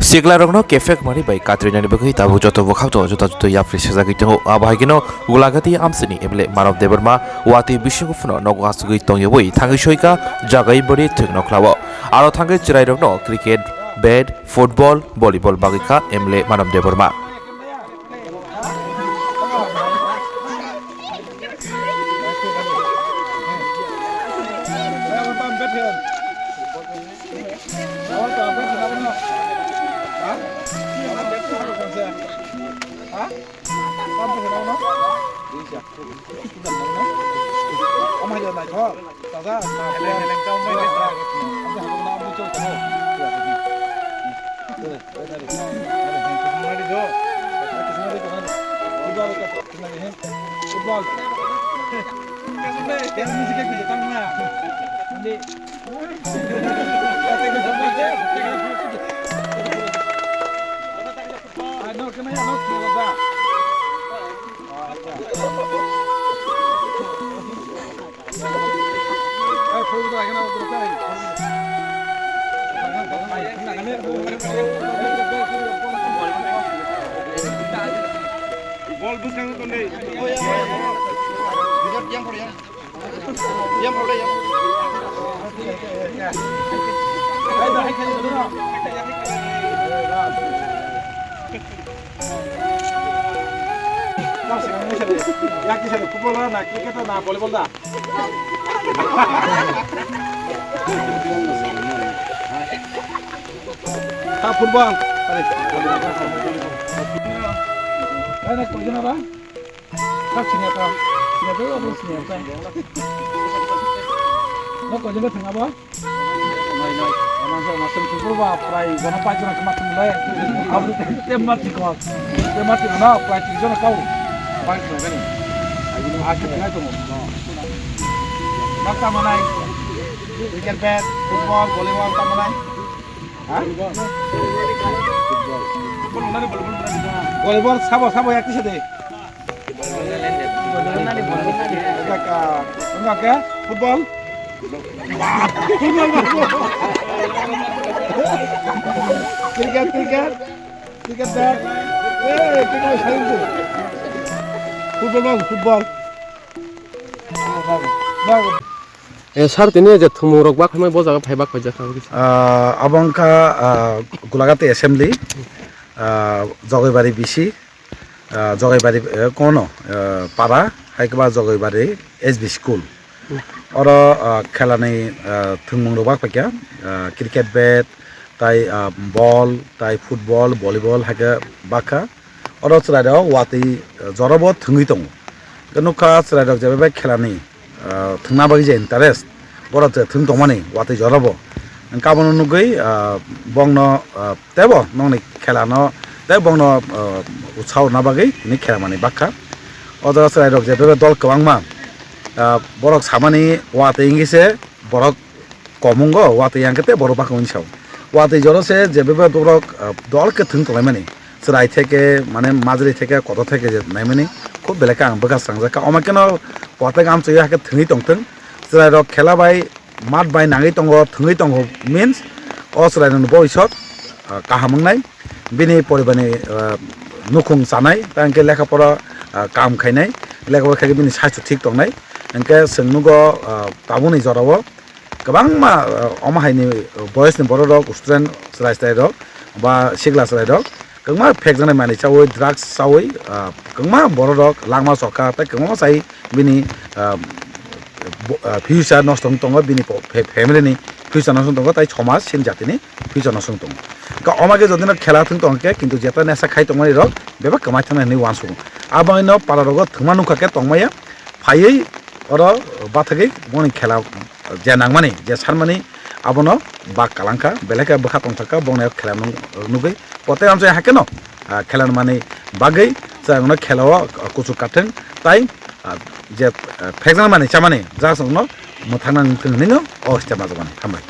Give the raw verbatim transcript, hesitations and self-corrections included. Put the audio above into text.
Siklarokno kephek mani bai katrinani bagwi tabuk joto bwkhakno juda juda yapri sajagwi tongo. Abo hai kheno Gulagati amchini M L A Manav Debbarma watwi bisingo phano nogo achugwi tongyawi thangwi soika jagai bari thwngno khlao. Aro thangwi chwrairokno cricket, bat, football, volleyball bagwi kha M L A Manav Debbarma. Football. Bol bwskang tongdi. Yang pore, yang. Yang pore, yang. Yang kisa de football na, cricket na, volleyball da? Ta football. Are. Are, koi jona ba? Kap sini apa? Sini apa? Apa sini apa? No koi jona thang apa? Noi, noi. Emang saya masuk football ba, prai jona pai jona kema thang lai. Apa tem mati kau? Tem mati mana? Prai tiga jona kau. Pai kena kan? Ayo, ayo, kena tu. Bak tamanai, cricket bat, football, volleyball tamanai. Ha? Volleyball sabo, sabo ya kisa de. Enggak, enggak ke? Football? Football, football. Cricket, cricket. Cricket bat. Eh, cricket bat. Football, football. Eh, sir, tini je thwngmung rok bak phaimai bo jaga phai bak phaijak kha. Ah, abo wngkha, ah, Gulagati Assembly, ah, Jogaibari B C, ah, Jogaibari, eh, kono, eh, para, hai khe ba Jogaibari S B School. Oro, ah, khelani, ah, thwngmung rok bak phaikha, ah, cricket bat, tai, ah, ball, tai football, volleyball hai khe bak kha. Oro chwrairok watwi, ah, jorabo thwngwi tongo. Hwnkhe nukha chwrairok je bai khelani, ah, thwngna bagwi je interest, borok je thwng tongmani watwi jorabo. Hwnkhe abono nugwi, ah, bongno, ah, teibo nokni khelano tei bongno, ah, utsaho rwna bagwi tini khela manwi bak kha. O jaga chwrairok je bai dol kwbangma, ah, borok samani watwi wngwi se borok kom wngo, watwi yang khe tei borok bak wngwi sao. Watwi jora se je bebak borok, ah, dol khe thwng tonglaimani. Chwrai theke, mane, majri theke, kotor theke je naimani khub belai khe ang bwkha srangjak kha. Omo kheno potek amchwi hakhe thwngwi tongthwng. Chwrairok khela bai, mat bai nangwi tongo, thwngwi tongo means o chwrairokni bobiswt, ah, kaham wngnai. Bini poribarni, ah, nukhung chanai, tei hwnkhe lekha pora, ah, kaham khainai, lekha pora khaikhe bini saichung thik tongnai. Hwnkhe chwng nugo, ah, tabukni jorao kwbangma, ah, omo haini boyosni borok rok, student chwrai chwrai rok ba sikla chwrai rok kwbangma phekjaknai manwi chaui, drugs chaui, ah, kwbangma borok rok langma chokha tei kwbangma chai bini, ah, bo-, ah, future nosto wng tongo, bini po-, fe-, family ni future nosto wng tongo tei somaj chini jatini future nosto wng tongo. Ka omo khe jodi no khela thwng tong khe, kintu jeta nesa khai tongmani rok bebak kwmai thangna hinwi uansukgo. Abo haino para rogo thwngma nukha khe tongmaya. Phaiwi oro bathagwi boni khela je nangmani, je sanmani abono bak kalangkha, belai khe bwkha tongthokha, bongni khela nung-, nugwi pote amchai hakhe no, ah, khela manwi bagwi chwngno khelao kuchuk kathwng tai, ah, je, ah, phekjak mani chamani jak chwngno mwthangna nukthwng hinwi no o step majak mani. Hambai.